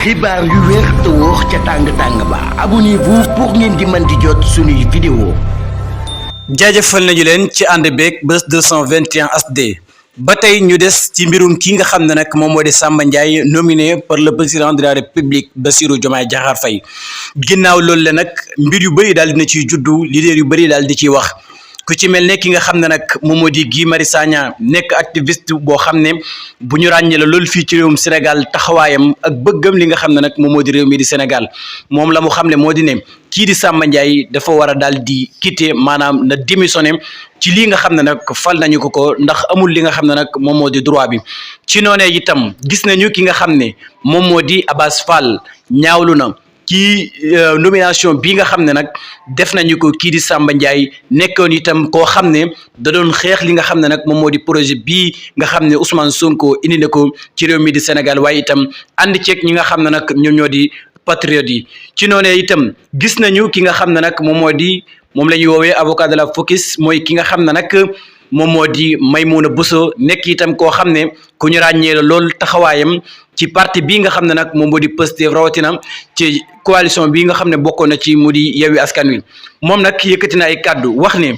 xibaar yu wér te wóor ca tàng ba abonnez-vous pour ngeen di mën di jot suñuy vidéo. jaajëfal nañu leen ci ànd beeg Buzz 221 HD ba tey ñu des ci mbirum ki nga xam ne nag moom moo di Samba Ndiaye nominé par le président de la République Bassirou Diomaye Diakhar Faye ginnaaw loolu la nag mbir yu bëri daal dina ciy juddu leader yu bëri daal di ciy wax. ku ci mel ne ki nga xam ne nag moom moo di Guy Marius Sagna nekk activiste boo xam ne bu ñu ràññee la loolu fii ci réewum Sénégal taxawaayam ak bëggam li nga xam ne nag moom moo di réew mi di Sénégal moom la mu xam ne moo di ne kii di Samba Ndiaye dafa war a daal di quitter maanaam na démissionné ci lii nga xam ne nag fal nañu ko ndax amul li nga xam ne nag moom moo di droit bi ci noonee itam gis nañu ki nga xam ne moom moo di Abass Fall ñaawlu na kii nomination bi nga xam ne nag def nañu ko kii di Samba Ndiaye nekkoon itam koo xam ne da doon xeex li nga xam ne nag moom moo di projet bii nga xam ne Ousmane Sonko indi na ko ci réew mi di Sénégal waaye itam ànd ceeg ñi nga xam ne nag ñoom ñoo di patriotes yi ci noonee itam gis nañu ki nga xam ne nag moom la ñuy woowee avocat de la FOCIS mooy ki nga xam ne nag moom moo di Maymouna Bousso nekk itam koo xam ne ku ñu ràññee la lool taxawaayam ci parti bii nga xam ne nag moom moo di Pastef rawatina ci coalition bii nga xam ne bokkoon na ci mu di Yewwi Askan Wi moom nag yëkkati na ay kàddu wax ne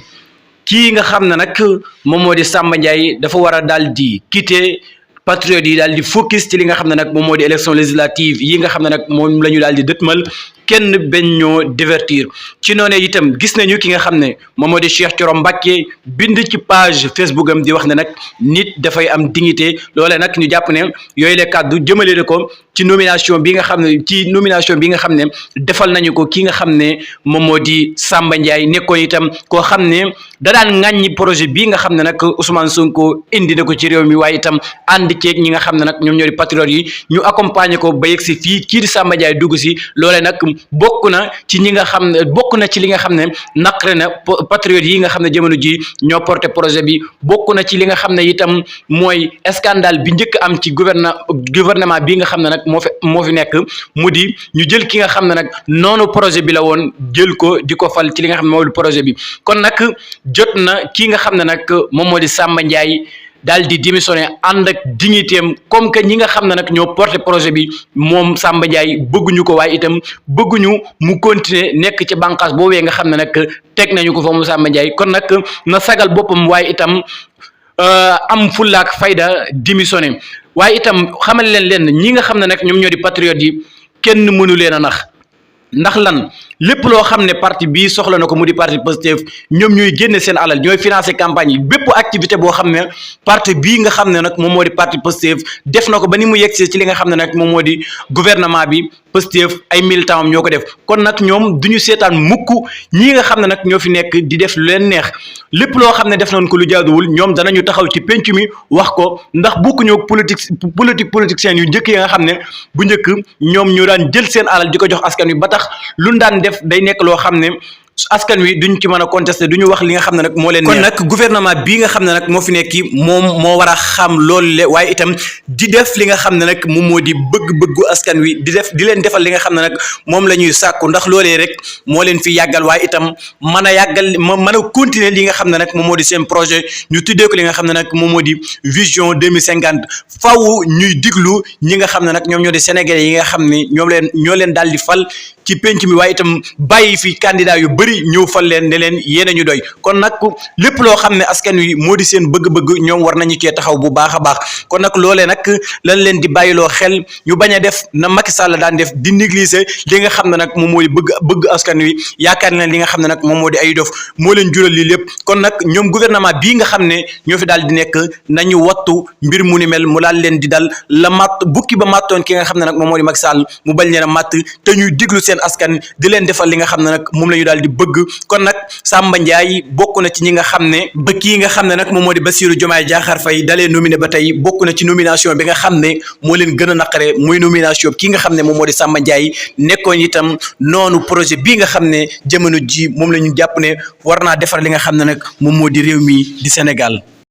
kii nga xam ne nag moom moo di Samba Ndiaye dafa war a daal di quitter patriote yi daal di focus ci li nga xam ne nag moom moo di élection législative yi nga xam ne nag moom la ñu daal di dëtmal kenn bañ ñoo divertir ci noonu itam gis nañu ki nga xam ne moom moo di Cheikh Thioro Mbacké bind ci page Facebook am di wax ne nag nit dafay am dignité loolee nag ñu jàpp ne yooyu la kàddu jëmale ko ci nomination bi nga xam ne defal nañu ko ki nga xam ne moom moo di Samba Ndiaye nekkoon itam koo xam ne da daan ŋàññi projet bii nga xam ne nag Ousmane Sonko indi na ko ci réew mi waaye itam ànd ceeg ñi nga xam ne nag ñoom ñoo di patriotes yi ñu accompagner ko ba yegg si fii kii di Samba Ndiaye dugg si loolee nag bokk na ci li nga xam ne naqare na patriotes yi nga xam ne jamono ji ñoo porté projet bi bokk na ci li nga xam ne itam mooy scandale bi njëkk am ci gouvernement bi nga xam ne nag moo fi nekk mu di ñu jël ki nga xam ne nag noonu projet bi la woon jël ko di ko fal ci li nga xam ne moo di projet bi kon nag jot na ki nga xam ne nag moom moo di Samba Ndiaye daal di démissionné ànd ak dignitéem comme que ñi nga xam ne nag ñoo porté projet bi moom Samba Ndiaye bëgguñu ko waaye itam bëgguñu mu continuer nekk ci bànqaas boobee nga xam ne nag teg nañu ko fa mu Samba Ndiaye kon nag na sagal boppam waaye itam am fullaak fayda démissionné waaye itam xamal leen ñi nga xam ne nag ñoom ñoo di patriotes yi kenn mënu leen a nax ndax lan lépp loo xam ne parti bii soxla na ko mu di parti Pastef ñoom ñooy génne seen alal ñooy financer campagne yi bépp activité boo xam ne parti bii nga xam ne nag moom moo di parti Pastef def na ko ba ni mu yegsee ci li nga xam ne nag moom moo di gouvernement bi Pastef ay militants am ñoo ko def kon nag ñoom duñu seetaan mukk ñii nga xam ne nag ñoo fi nekk di def lu leen neex lépp loo xam ne def nañ ko lu jaaduwul ñoom danañu taxaw ci penc mi wax ko ndax bokkuñoo politiciens yu njëkk yi nga xam ne bu njëkk ñoom ñu daan jël seen alal di ko jox askan wi ba tax lu daan def day nekk loo xam ne askan wi duñ ci mën a contester duñu wax li nga xam ne nag moo leen kon nag gouvernement bii nga xam ne nag moo fi nekki moom moo war a xam loolu le waaye itam di def li nga xam ne nag moom moo di bëgg-bëggu askan wi di leen defal li nga xam ne nag moom la ñuy sàkku ndax loolee rek moo leen fi yàggal waaye itam mën a continuer li nga xam ne nag moom moo di seen projet ñu tuddee ko li nga xam ne nag moom moo di vision 2050 faw ñuy diglu ñi nga xam ne nag ñoom ñoo di sénégalais yi nga xam ne ñoo leen daal di fal ci penc mi waaye itam bàyyi fi candidat yu bëri ñëw fal leen ne leen yéen a ñu doy kon nag lépp loo xam ne askan wi moo di seen bëgg-bëgg ñoom war nañu cee taxaw bu baax a baax kon nag loolee nag lañ leen di bàyyiloo xel ñu bañ a def na Macky Sall daan def di négliger li nga xam ne nag moom moo di bëgg askan wi yaakaar na li nga xam ne nag moom moo di ay dof moo leen jural lii lépp kon nag ñoom gouvernement bii nga xam ne ñoo fi daal di nekk nañu wattu mbir mu ni mel mu daal leen di dal la matt bukki ba mattoon ki nga xam ne nag moom moo di Macky Sall mu bañ leen a matt te ñuy diglu seen askan di leen defal li nga xam ne nag moom la ñu daal di bëgg kon nag Samba Ndiaye bokk na ci ñi nga xam ne ba kii nga xam ne nag moom moo di Bassirou Diomaye Diakhar Faye dalee nominé ba tey bokk na ci nomination bi nga xam ne moo leen gën a naqare muy nomination kii nga xam ne moom moo di Samba Ndiaye nekkoon itam noonu projet bii nga xam ne jamono ji moom la ñu jàpp ne war naa defar li nga xam ne nag moom moo di réew mi di Sénégal